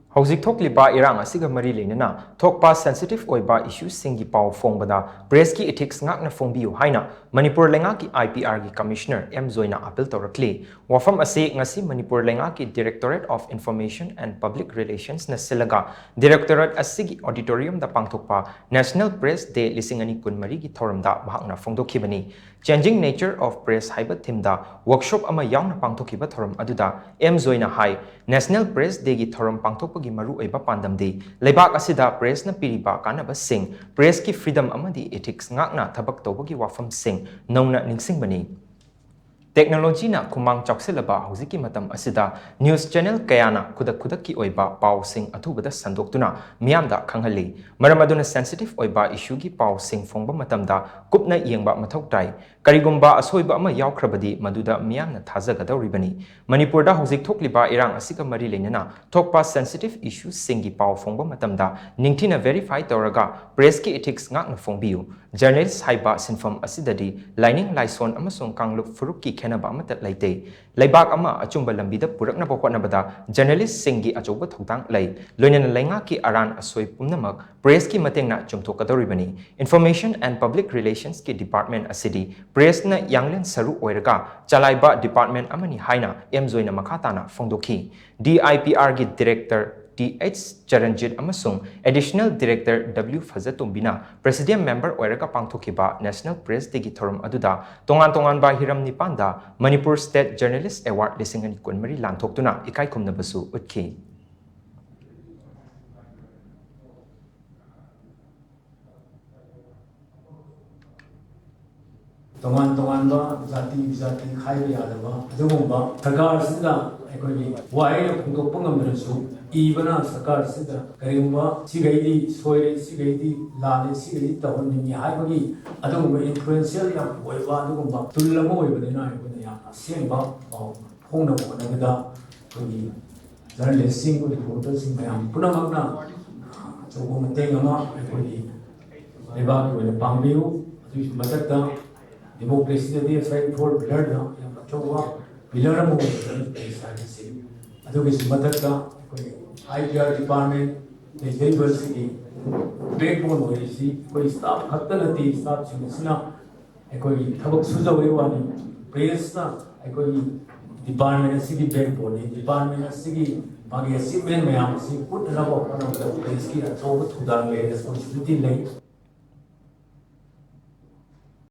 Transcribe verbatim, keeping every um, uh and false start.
ꯍꯧꯖꯤꯛ ꯊꯣꯛꯂꯤꯕ ꯏꯔꯥꯡ ꯑꯁꯤꯒ ꯃꯔꯤ ꯂꯩꯅꯅ ꯊꯣꯛꯄ ꯁꯦꯟꯁꯤꯇꯤꯚ ꯑꯣꯏꯕ ꯏꯁꯨꯁꯤꯡꯒꯤ ꯄꯥꯎ ꯐꯣꯡꯕꯗ ꯄ꯭ꯔꯦꯁꯀꯤ ꯏꯊꯤꯛꯁ ꯉꯥꯛꯅ ꯐꯣꯡꯕꯤꯌꯨ ꯍꯥꯏꯅ ꯃꯅꯤꯄꯨꯔ ꯂꯩꯉꯥꯛꯀꯤ ꯑꯥꯏ ꯄꯤ ꯑꯥꯔꯒꯤ ꯀꯃꯤꯁꯅꯔ ꯑꯦꯝ ꯖꯣꯏꯅ ꯑꯥꯄꯤꯜ ꯇꯧꯔꯛꯂꯤ꯫ ꯋꯥꯐꯝ ꯑꯁꯤ ꯉꯁꯤ ꯃꯅꯤꯄꯨꯔ ꯂꯩꯉꯥꯛꯀꯤ Directorate of Information and Public Relationsꯅ ꯁꯤꯜꯂꯒ Directorate ꯑꯁꯤꯒꯤ auditoriumꯗ ꯄꯥꯡꯊꯣꯛꯄ National Press Day ꯂꯤꯁꯤꯡ ꯑꯅꯤ ꯀꯨꯟꯃꯔꯤꯒꯤ ꯊꯧꯔꯝꯗ ꯃꯍꯥꯛꯅ ꯐꯣꯡꯗꯣꯛꯈꯤꯕꯅꯤ꯫ Changing Nature of Press ꯍꯥꯏꯕ themeꯗ workshop ꯑꯃ ꯌꯥꯎꯅ ꯄꯥꯡꯊꯣꯛꯈꯤꯕ ꯊꯧꯔꯝ ꯑꯗꯨꯗ ꯑꯦꯝ ꯖꯣꯏꯅ ꯍꯥꯏ, National Press Dayꯒꯤ ꯊꯧꯔꯝ ꯄꯥꯡꯊꯣꯛꯄꯒꯤ ꯃꯔꯨꯑꯣꯏꯕ ꯄꯥꯟꯗꯝꯗꯤ ꯂꯩꯕꯥꯛ ꯑꯁꯤꯗ ꯄ꯭ꯔꯦꯁꯅ ꯄꯤꯔꯤꯕ ꯀꯥꯟꯅꯕꯁꯤꯡ, ꯄ꯭ꯔꯦꯁꯀꯤ freedom ꯑꯃꯗꯤ ꯏꯊꯤꯛꯁ ꯉꯥꯛꯅ ꯊꯕꯛ ꯇꯧꯕꯒꯤ ꯋꯥꯐꯝꯁꯤꯡ ꯅꯧꯅ ꯅꯤꯡꯁꯤꯡꯕꯅꯤ꯫ ꯇꯦꯛꯅꯣꯂꯣꯖꯤꯅ ꯈꯨꯃꯥꯡ ꯆꯥꯎꯁꯤꯜꯂꯕ ꯍꯧꯖꯤꯛꯀꯤ ꯃꯇꯝ ꯑꯁꯤꯗ news channel ꯀꯌꯥꯅ ꯈꯨꯗꯛ ꯈꯨꯗꯛꯀꯤ ꯑꯣꯏꯕ ꯄꯥꯎꯁꯤꯡ ꯑꯊꯨꯕꯗ ꯁꯟꯗꯣꯛꯇꯨꯅ ꯃꯤꯌꯥꯝꯗ ꯈꯪꯍꯜꯂꯤ꯫ ꯃꯔꯝ ꯑꯗꯨꯅ sensitive ꯑꯣꯏꯕ ꯏꯁꯨꯒꯤ ꯄꯥꯎꯁꯤꯡ ꯐꯣꯡꯕ ꯃꯇꯝꯗ ꯀꯨꯞꯅ ꯌꯦꯡꯕ ꯃꯊꯧ ꯇꯥꯏ꯫ ꯀꯔꯤꯒꯨꯝꯕ ꯑꯁꯣꯏꯕ ꯑꯃ ꯌꯥꯎꯈ꯭ꯔꯕꯗꯤ ꯃꯗꯨꯗ ꯃꯤꯌꯥꯝꯅ ꯊꯥꯖꯒꯗꯧꯔꯤꯕꯅꯤ꯫ ꯃꯅꯤꯄꯨꯔꯗ ꯍꯧꯖꯤꯛ ꯊꯣꯛꯂꯤꯕ ꯏꯔꯥꯡ ꯑꯁꯤꯒ ꯃꯔꯤ ꯂꯩꯅꯅ ꯊꯣꯛꯄ sensitive issueꯁꯤꯡꯒꯤ ꯄꯥꯎ ꯐꯣꯡꯕ ꯃꯇꯝꯗ ꯅꯤꯡꯊꯤꯅ verify ꯇꯧꯔꯒ ꯄ꯭ꯔꯦꯁꯀꯤ ꯏꯊꯤꯛꯁ ꯉꯥꯛꯅ ꯐꯣꯡꯕꯤꯌꯨ꯫ Journalist ꯍꯥꯏꯕ ꯁꯤꯟꯐꯝ ꯑꯁꯤꯗꯗꯤ ꯂꯥꯏꯅꯤꯡ ꯂꯥꯏꯁꯣꯟ ꯑꯃꯁꯨꯡ ꯀꯥꯡꯂꯨꯞ ꯐꯨꯔꯨꯞꯀꯤ ꯈꯦꯟꯅꯕ ꯑꯃꯠꯇ ꯂꯩꯇꯦ꯫ ꯂꯩꯕꯥꯛ ꯑꯃ ꯑꯆꯨꯝꯕ ꯂꯝꯕꯤꯗ ꯄꯨꯔꯛꯅꯕ ꯍꯣꯠꯅꯕꯗ journalistꯁꯤꯡꯒꯤ ꯑꯆꯧꯕ ꯊꯧꯗꯥꯡ ꯂꯩ꯫ ꯂꯣꯏꯅꯅ ꯂꯩꯉꯥꯛꯀꯤ ꯑꯔꯥꯟ ꯑꯁꯣꯏ ꯄꯨꯝꯅꯃꯛ ꯄ꯭ꯔꯦꯁꯀꯤ ꯃꯇꯦꯡꯅ ꯆꯨꯝꯊꯣꯛꯀꯗꯧꯔꯤꯕꯅꯤ꯫ Information and Public Relationsꯀꯤ department ꯑꯁꯤꯗꯤ ꯄ꯭ꯔꯦꯁꯅ ꯌꯥꯡꯂꯦꯟ ꯁꯔꯨ ꯑꯣꯏꯔꯒ ꯆꯂꯥꯏꯕ department ꯑꯃꯅꯤ ꯍꯥꯏꯅ ꯑꯦꯝ ꯖꯣꯏꯅ ꯃꯈꯥ ꯇꯥꯅ ꯐꯣꯡꯗꯣꯛꯈꯤ꯫ DIPRꯒꯤ Director ꯇꯤ ꯑꯩꯆ ꯆꯔꯟꯖꯤꯠ ꯑꯃꯁꯨꯡ Additional Director W ꯐꯖꯇꯣꯝꯕꯤꯅ Presidium Member ꯑꯣꯏꯔꯒ ꯄꯥꯡꯊꯣꯛꯈꯤꯕ National Press Dayꯒꯤ ꯊꯧꯔꯝ ꯑꯗꯨꯗ ꯇꯣꯉꯥꯟ ꯇꯣꯉꯥꯟꯕ ꯍꯤꯔꯝ ꯅꯤꯄꯥꯟꯗ Manipur State Journalist Award ꯂꯤꯁꯤꯡ ꯑꯅꯤ ꯀꯨꯟꯃꯔꯤ ꯂꯥꯟꯊꯣꯛꯇꯨꯅ ꯏꯀꯥꯏ ꯈꯨꯝꯅꯕꯁꯨ ꯎꯠꯈꯤ꯫ ꯇꯣꯉꯥꯟ ꯇꯣꯉꯥꯟꯕ ꯖꯥꯇꯤ ꯕꯤꯖꯥꯇꯤ ꯈꯥꯏꯕ ꯌꯥꯗꯕ ꯑꯗꯨꯒꯨꯝꯕ ꯁꯔꯀꯥꯔꯁꯤꯗ ꯑꯩꯈꯣꯏꯒꯤ ꯋꯥꯍꯩꯅ ꯐꯣꯡꯗꯣꯛꯄ ꯉꯝꯗ꯭ꯔꯁꯨ, ꯏꯕꯅ ꯁꯔꯀꯥꯔꯁꯤꯗ ꯀꯔꯤꯒꯨꯝꯕ ꯁꯤꯈꯩꯗꯤ ꯁꯣꯏꯔꯦ, ꯁꯤꯈꯩꯗꯤ ꯂꯥꯜꯂꯦ, ꯁꯤꯈꯩꯗꯤ ꯇꯧꯍꯟꯅꯤꯡꯉꯤ ꯍꯥꯏꯕꯒꯤ ꯑꯗꯨꯒꯨꯝꯕ influential ꯌꯥꯝ ꯑꯣꯏꯕ ꯑꯗꯨꯒꯨꯝꯕ tool ꯑꯃ ꯑꯣꯏꯕꯅꯤꯅ ꯑꯩꯈꯣꯏꯅ ꯌꯥꯝꯅ ꯑꯁꯦꯡꯕ ꯄꯥꯎ ꯐꯣꯡꯅꯕ ꯍꯣꯠꯅꯕꯗ ꯑꯩꯈꯣꯏꯒꯤ journalistꯁꯤꯡ, reporterꯁꯤꯡ ꯃꯌꯥꯝ ꯄꯨꯝꯅꯃꯛꯅ ꯑꯆꯧꯕ ꯃꯇꯦꯡ ꯑꯃ ꯑꯩꯈꯣꯏꯒꯤ ꯂꯩꯕꯥꯛꯀꯤ ꯑꯣꯏꯅ ꯄꯥꯡꯕꯤꯌꯨ꯫ ꯑꯗꯨꯒꯤ ꯃꯊꯛꯇ democracyꯗꯗꯤ ꯐꯦꯛ ꯐꯣꯔ ꯄꯤꯂꯔꯗ ꯌꯥꯝ ꯑꯆꯧꯕ ꯄꯤꯂꯔ ꯑꯃ ꯑꯣꯏꯕ press ꯍꯥꯏꯕꯁꯤ꯫ ꯑꯗꯨꯒꯤꯁꯨ ꯃꯊꯛꯇ ꯑꯩꯈꯣꯏ ꯑꯥꯏ ꯄꯤ ꯑꯥꯔ ꯗꯤꯄꯥꯔꯠꯃꯦꯟ ꯂꯩꯖꯔꯤꯕꯁꯤꯒꯤ ꯕꯦꯛꯕꯣꯟ ꯑꯣꯏꯔꯤꯁꯤ ꯑꯩꯈꯣꯏ ꯁ꯭ꯇꯥꯐ ꯈꯛꯇ ꯅꯠꯇꯦ꯫ ꯁ꯭ꯇꯥꯐꯁꯤꯡ ꯑꯁꯤꯅ ꯑꯩꯈꯣꯏꯒꯤ ꯊꯕꯛ ꯁꯨꯖꯕꯒꯤ ꯋꯥꯅꯤ꯫ ꯄ꯭ꯔꯦꯁꯅ ꯑꯩꯈꯣꯏꯒꯤ ꯗꯤꯄꯥꯔꯠꯃꯦꯟ ꯑꯁꯤꯒꯤ ꯕꯦꯛꯕꯣꯟꯅꯤ꯫ ꯗꯤꯄꯥꯔꯠꯃꯦꯟ ꯑꯁꯤꯒꯤ ꯃꯥꯒꯤ ꯑꯦꯆꯤꯞꯃꯦꯟ ꯃꯌꯥꯝ ꯑꯁꯤ ꯎꯠꯅꯅꯕ ꯍꯣꯠꯅꯕꯗ ꯄ꯭ꯔꯦꯁꯀꯤ ꯑꯆꯧꯕ ꯊꯧꯗꯥꯡ ꯂꯩ, ꯔꯦꯁꯄꯣꯟꯁꯤꯕꯤꯂꯤꯇꯤ ꯂꯩ꯫